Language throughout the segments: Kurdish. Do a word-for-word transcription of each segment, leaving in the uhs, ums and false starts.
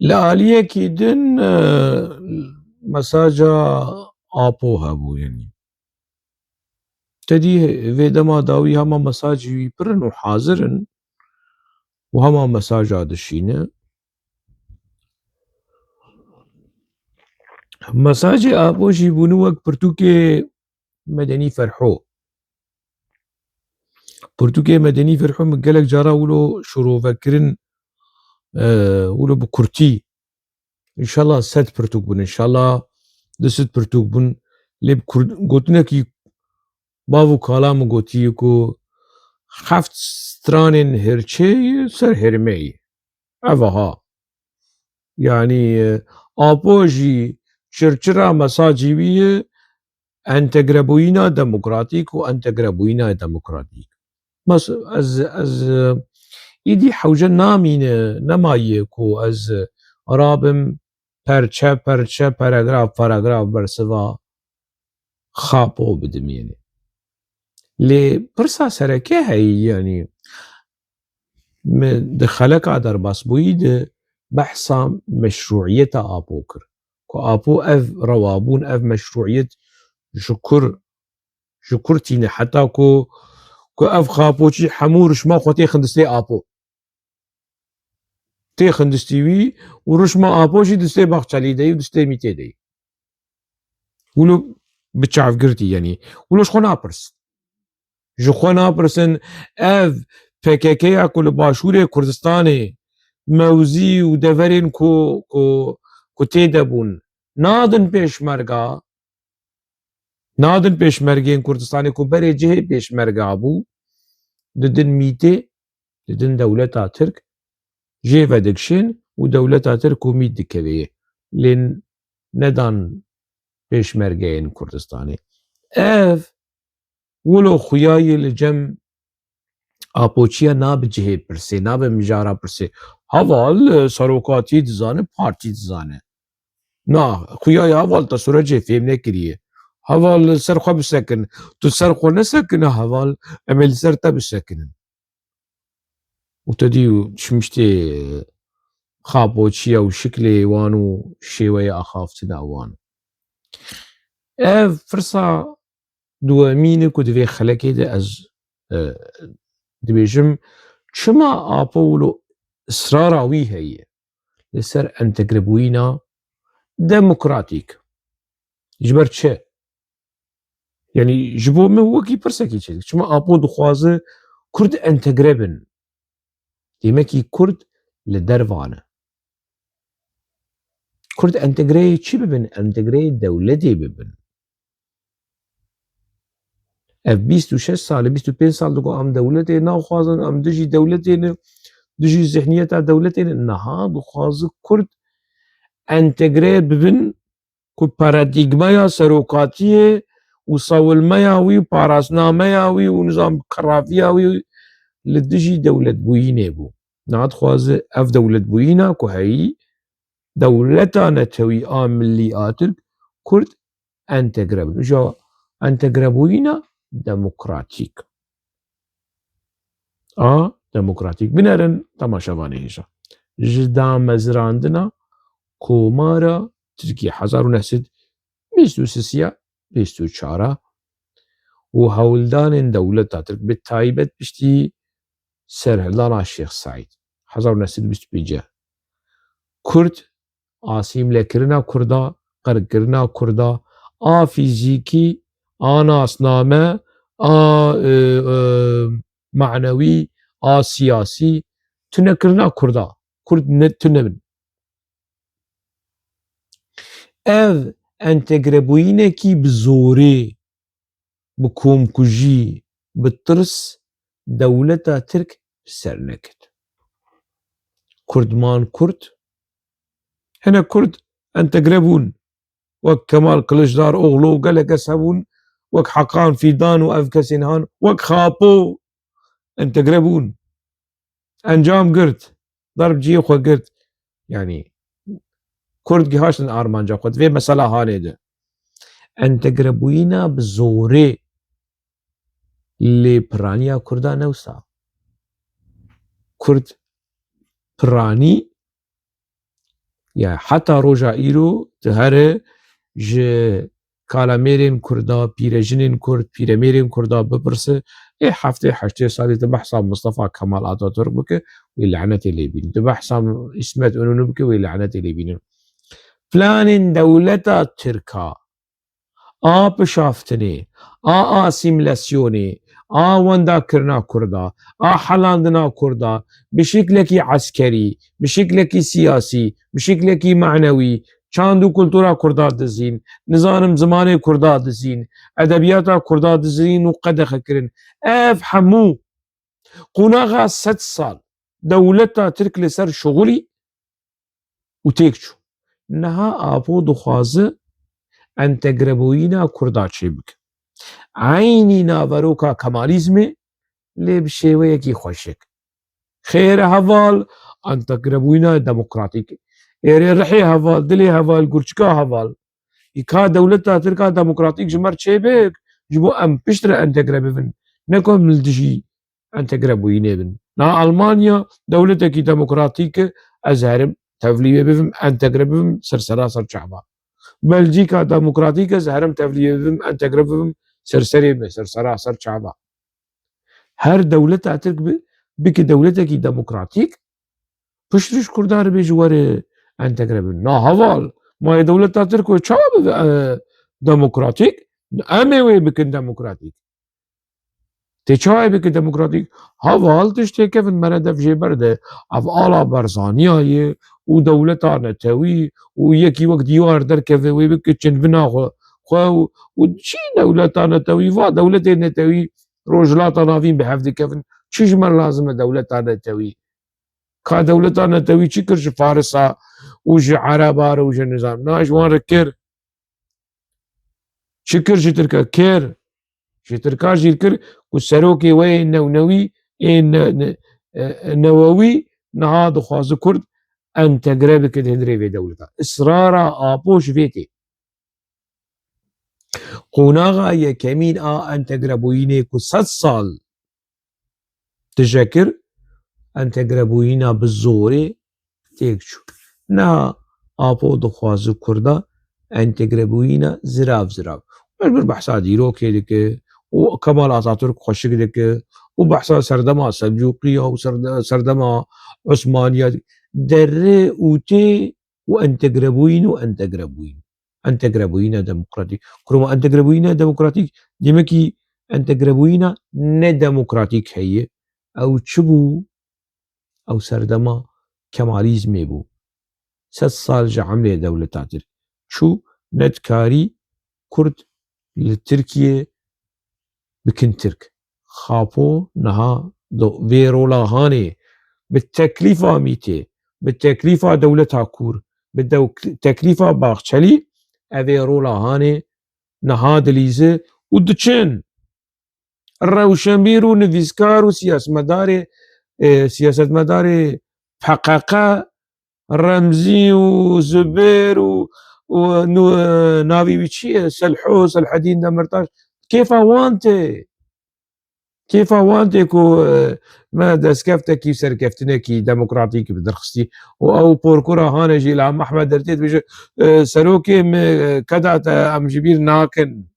Li aliyekî din, e, mesaja Apo hebû, yanî. Te dî vê dema dawî hema mesajî wî pir in û hazir in û hema mesaja dişîne. Mesajê Apo jî bûne wek pirtûkê Medenî Ferho. Pirtûkê Medenî Ferho min gelek cara wilo şirove kirin, e, wilo bi kurtî. Înşallah sed pirtûk bûn, înşallah du sed pirtûk bûn. Lê bi kurd-, gotinekî bav û kala min gotiye ku heft stranên hirçê ser hermê ye. Ev aha. Yanî, e, Apo jî çirçira mesajî wî ye, entegrebûyîna demokratîk û entegrebûyîna demokratîk. Bes ez, ez, e, îdî hewce namîne, nemaye ku ez rabim perçe, perçe, paragraf, paragraf bersiva Xapo bidim, yanî. Lê pirsa sereke heye, yanî, min di xeleka derbasbûyî de behsa meşrûiyeta Apo kir. Ku Apo ev rewabûn, ev meşrûiyet ji kur, ji kur tîne. Heta ku, ku ev Xapoçî hemû rişma xwe tê xindistê Apo. Tê xindistî wî û rişma Apo jî distê Baxçelî de yî û distê Mîtê de yî. Wilo bi çavgirtî, yanî. Wilo ji xwe napirs. Ji xwe napirsin, ev P K K ya ku li Başûrê Kurdistanê mewzî û deverên ku, ku, ku tê de bûn, nadin pêşmerga, nadin pêşmergeyên Kurdistanê ku berê cihê pêşmerga bû, didin Mîtê, didin dewleta Tirk, jê vedikişên û dewleta Tirk û Mît dikevê. Lê nedan pêşmergeyên Kurdistanê. Ev wilo xuya ye li cem Apoçiya nabe cihê pirsê, nabe mijara pirsê. Heval, e, serokatî dizane, partî dizane. Na, xuya ye heval te sûrecê fêm nekiriye. Heval ser xwe bisekin. Tu ser xwe nesekine heval, em ê li ser te bisekinin. Û te dî çimiştê Xapoçiya û şiklê wan û şêweyê axaftina wan. Ev pirsa duwemîn e ku di vê xelekê de ez, e, dibêjim, çima Apo wilo israra wî heye li ser entegrebûyîna demokratîk? Ji ber çi? Yanî ji bo min wekî pirsekî çêdik. Çima Apo dixwaze Kurd entegre bin? Demekî Kurd li derva ne. Kurd entegreyê çi bibin? Entegreyê dewletê bibin. Ev bîst û şeş sal e, bîst û pênc sal digo em dewletê naxwazin, em dijî dewletê ne, dijî zihniyeta dewletê ne. Niha dixwaze Kurd entegre bibin ku paradîgmaya serokatiyê û sawilmeya wî, parasnameya wî û nizam qerafiya wî li dijî dewletbûyînê bû. Niha dixwaze ev dewletbûyîna ku heyî dewleta netewî a millî a Tirk, Kurd entegre bin. Îja entegrebûyîna demokratîk. A demokratîk. Binerin temaşevanê hêja. Ji damezrandina Komara Tirkiye hezar û neh sed bîst û sisiya bîst û çara û hewldanên dewleta Tirk, bi taybet piştî serhildana Şêx Seîd hezar û neh sed bîst û pênc, Kurd, asîmlekirina Kurda, qirkirina Kurda, a fîzîkî, a nasname, a, e, e, manewî, a siyasî, tunekirina Kurda. Kurd ne, tune bin. Ev entegrebûyînekî bi zorê, bi komkujî, bi tirs dewleta Tirk bi ser nekir. Kurd man Kurd. Hinek Kurd entegre bûn. Wek Kemal Kiliçdaroglu gelek kes hebûn, wek Hakan Fidan û ev kesên han, wek Xapo entegre bûn. Encam girt, darb cihê xwe girt. Yanî Kurd gihaştin armanca xwe di vê mesela hanê de. Entegrebûyîna bi zorê lê piraniya Kurda ne wisa. Kurd piranî Ya heta roja îro tu here ji kalamêrên Kurda, pîrejinên Kurd, pîremêrên Kurda bipirse, ê heftê heştê salî tu behsa Mustafa Kemal Atatürk bike, wê lanetê lê bînin. Tu behsa Îsmet Înonû bike, wê lanetê lê bînin. Planên dewleta Tirka a pişaftinê, a asîmîlasyonê, a wendakirina Kurda, a helandina Kurda, bi şiklekî eskerî, bi şiklekî siyasî, bi şiklekî manewî, çand û kultura Kurda dizîn, nizanim zimanê Kurda dizîn, edebiyata Kurda dizîn û qedexe kirin. Ev hemû qonaxa sed sal dewleta Tirk li ser şixulî û têk çû. Niha Apo dixwaze entegrebûyîna Kurda çêbike. Eynî naveroka Kemalîzmê, lê bi şêweyekî xweşik. Xêr e heval, entegrebûyîna demokratîk. Êrê rihê heval, dilê heval, gurçika heval. Î ka dewleta Tirka demokratîk ji me re çêbik, ji bo em piştre entegre bibin. Ne ku em li dijî entegrebûyînê bin. Na Almanya dewletekî demokratîk e, ez herim tevlî wê bibim, entegre bibim, ser sera ser çava. Belcîka demokratîk e, ez herim tevlî wê bibim, entegre bibim, ser serê me, ser sera ser çava. Her dewleta Tirk bi, bike dewletekî demokratîk, piştre ji Kurda re bêje were entegre bin. Na heval, ma yê dewleta Tirk wê çawa bibe, e, demokratîk? Em ê wê bikin demokratîk. Tê çawa bikin demokratîk? Heval tiştê kevin mere dev jê berde. Ev ala Berzaniya ye û dewleta netewî û yekî wek dîwar derkeve wê bike çinvina xwe, xwe û, û çi dewleta netewî va, dewletê netewî Rojhilata Navîn bi hev dikevin. Çi ji me lazim e dewleta netewî? Ka dewleta netewî çi kir ji Farisa û ji Ereba re û ji nizam? Na ji wan re kir. Çi kir ji Tirka? Kir. Ji Tirka jî kir ku serokê we yê newnewî, ê ne-, ne-, e, newewî niha dixwaze Kurd entegre bike di hundirê vê dewleta. Israra Apo ji vê tê. Qonaxa yekemîn a entegrebûyînê ku sed sal tije kir, entegrebûyîna bi zorê têk çû. Niha Apo dixwaze Kurda entegrebûyîna zirav zirav. Mecbûr behsa dîrokê dike û Kemal Atatürk xweşik dike û behsa serdema Selcûqiya û serde-, serdema Osmaniya dike. Derê û tê û entegrebûyîn û entegrebûyîn. Entegrebûyîna demokratîk. Kurma entegrebûyîna demokratîk, demekî entegrebûyîna nedemokratîk heye. Ew çi bû? Ew serdema Kemalîzmê bû. Sed sal ji emrê dewleta Tirk çû, nedikarî Kurd li Tirkiye bikin Tirk. Xapo niha do-, vê rola hanê bi teklîfa Mîtê, bi teklîfa dewleta Kûr, bi dew-, teklîfa Baxçelî, ev ê rola hanê niha dilîze û diçin. Rewşenbîr û nivîskar û siyasetmedarê, e, siyasetmedarê P K K, Remzî û Zubêr û, û nû, e, navî wî çi ye? Selho, Selhedîn Demirtaş. Kêfa wan tê. Kêfa wan tê ku, e, me destkeftekî, serkeftinekî demokratîk bi derxistî û ew porkura hanê jî Îlham Ehmed dertê dibêje, e, serokê me, e, keda te em ji bîr nakin.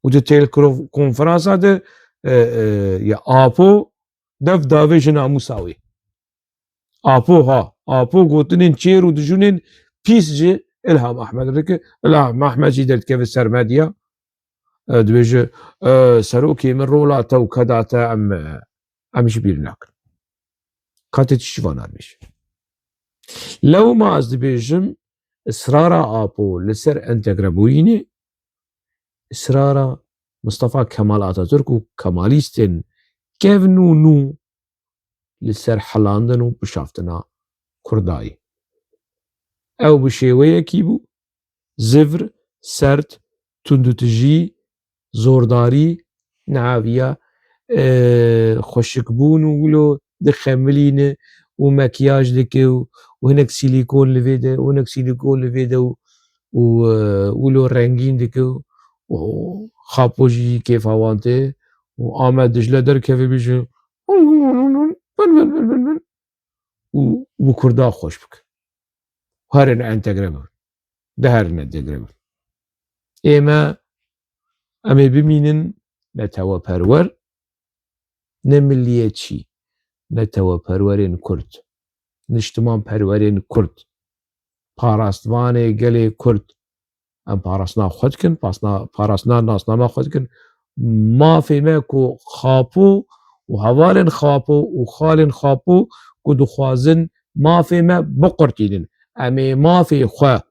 Û di têlkro-, konferansa de, e, e, ya Apo dev davêje namûsa wê. Apo ha, Apo gotinên çêr û dijûnên pîs ji Îlham Ehmed re dike. Îlham Ehmed jî derdikeve ser medya. E, dibêje, e, serokê min rola te û keda te em, e, em ji bîr nakin. Ka te tiştî vana dibêje. Lewma ez dibêjim, israra Apo li ser entegrebûyînê, israra Mustafa Kemal Atatürk û Kemalîstên kevn û nû li ser helandin û bişaftina Kurdayê. Ew bi şêweyekî bû, zivr, sert, tundûtijî, zordarî, niha viya, e, xweşikbûn û wilo dixemilîne û mekyaj dike û, û hinek sîlîkon li vê de û hinek sîlîkon li vê de û, û, e, wilo rengîn dike û, û Xapo jî kêfa wan tê û Amed Dicle derkeve bêje û bi Kurda xweş bike. Herine entegre bin. De herine entegre bin. Ême em ê bimînin neteweperwer, ne milliyetçî, neteweperwerên Kurd, niştimanperwerên Kurd, parastvanê gelê Kurd. Em parastina xwe dikin, pasna-, parastina nasnama xwe dikin. Mafê me ku Xapo û hevalên Xapo û xalên Xapo ku dixwazin mafê me biqurtînin. Em ê mafê xwe.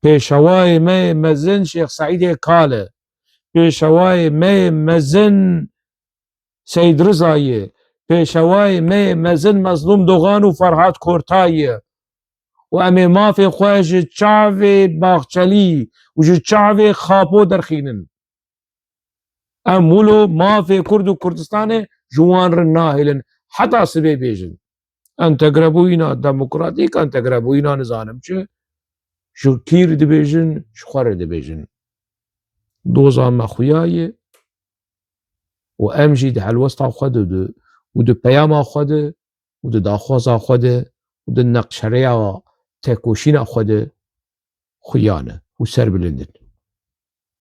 Pêşewayê me yê mezin Şêx Seîdê Kal e. Pêşewayê me yê mezin Seyd Riza ye. Pêşewayê me yê mezin Mezlûm Dogan û Ferhat Kortay ye. Û em ê mafê xwe ji çavê Baxçelî û ji çavê Xapo derxînin. Em wilo mafê Kurd û Kurdistanê ji wan re nahêlin. Heta sibê bêjin. Entegrebûyîna demokratîk, entegrebûyîna nizanim çi, ji kî re dibêjin, ji xwe re dibêjin. Doza me xuya ye û em jî di helwesta xwe de, de, û di peyama xwe de, û di daxwaza xwe de, û di neqşereya tekoşîna xwe de xuya ne û serbilind in.